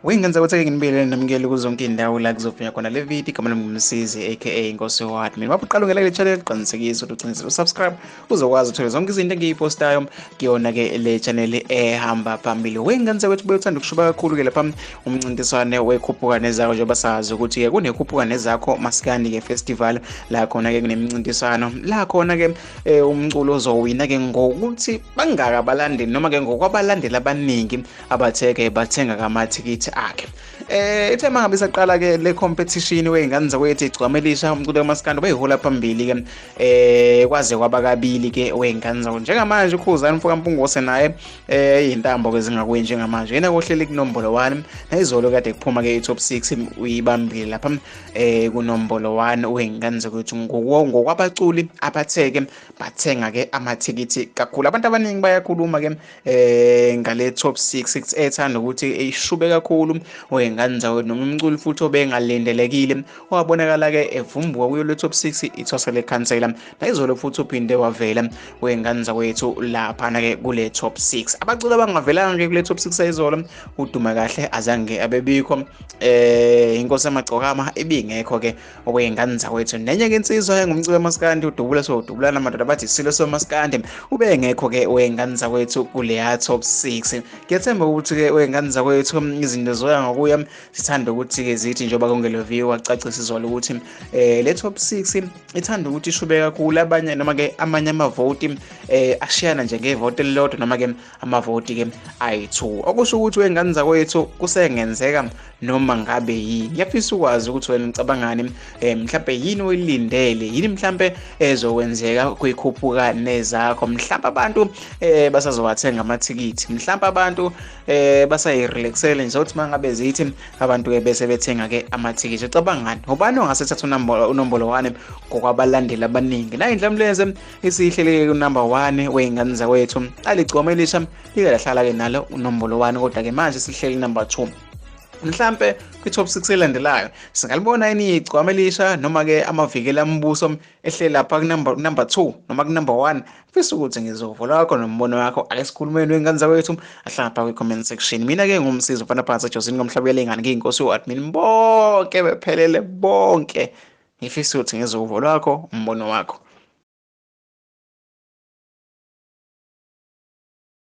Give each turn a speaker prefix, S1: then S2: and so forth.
S1: Wengenza ukuthi nginibile namukele kuzonke indawo la kuzovunywa khona le video. Igama lami nguMsizi aka Inkosi Admin. Mawuqala ungena kule channel, qinisekisa ukuthi uqinisile usubscribe uzokwazi ukuthola zonke izinto engiyipostayo kuyona ke le channel ehamba phambili. Wengenza ukuthi uthanda ukushuba kakhulu ke lapha umncintiswane wekhuphuka nezakho, njengoba sazi ukuthi ke kunekhuphuka nezakho maskandi ke festival la khona ke kunemincintiswano la khona ke umculo ozowina ke ngokuthi bangaka abalandeli noma ke ngokwabalandeli abaningi abatheke bathenga kamathikithi akhe. Ithe mangabe isaqala ke le competition wey'ngane zakwethu igcwamelisha umculo kamaskandi beyihola phambili ke kwaze kwaba kabili ke wey'ngane zakwethu. Njengamanje uKhuzani mfoka Mpungose naye iy'ntambo ke zingakwenje njengamanje, yena kohleli kunombolo 1 nayizolo kade kuphuma ke i-top 6 uyibambile lapha kunombolo 1 wey'ngane zakwethu ngokwabaculi abatheke bathenga ke amathikithi kakhulu. Abantu abaningi bayakhuluma ke ngale top 6 ethanda ukuthi ishube kakhulu wey'ngane zakwethu, noma umculi futhi obengalindelekile wabonakala ke evumbuka kuyo le top 6 ithwasa lekhansela. Nayizolo futhi uphinde wavela wey'ngane zakwethu laphana ke kule top 6. Abaculi abangavelanga ke kule top 6 ayizolo uDuma Kahle azange abebikho, Inkosi Yamagcokama ibingekho ke okwey'ngane zakwethu. Nenye ke insizwa engumculo wamaskandi uDubula sodubulana madoda bathi isilo somaskandi ubengekho ke wey'ngane zakwethu kuleya top 6. Ngiyathemba ukuthi ke wey'ngane zakwethu izinto zoya ngokuya sithanda ukuthi ke zithi njengoba konke lo view wacacisa izolo ukuthi le top 6 ithanda ukuthi ishube kakhulu, abanye noma ke amanye amavoti ashiyana nje ngevoti elilodwa noma ke amavoti ke ayi-2, okusho ukuthi wey'ngane zakwethu kusengenzeka noma ngabe yini. Ngiyafisa ukwazi ukuthi wena ucabangani, mhlambe yini oyilindele, yini mhlambe ezokwenzeka kwikhuphuka nezakho. Mhlambe abantu basazowathenga amathikithi, mhlambe abantu basayirelaxele nje ukuthi mangabe zithi abantu ke bese bethenga ke amathikithi. Ucabangani, ubani ongasethatha unombolo 1 ngokwabalandeli abaningi? La Indlamlenze isihleleke ku number 1 wey'ngane zakwethu, aligcoma elisha like lahlala ke nalo unombolo 1, kodwa ke manje sihleli number 2. Mhlambe kwi-top 6 elandelayo singalibona yini igcwama elisha noma ke amavikela ambuso ehleli lapha ku-number 2 noma ku-number 1? Mfisa ukuthi ngizovo lwakho nombono wakho, ake sikhulumeni wey'ngane zakwethu ahlala pha kwi-comment section. Mina ke ngumsizi ufana phansi ejozini komhlaba uyalingana, ngiyinkosi u-admin bonke bephelele bonke. Ngifisa ukuthi ngizovo lwakho umbono wakho.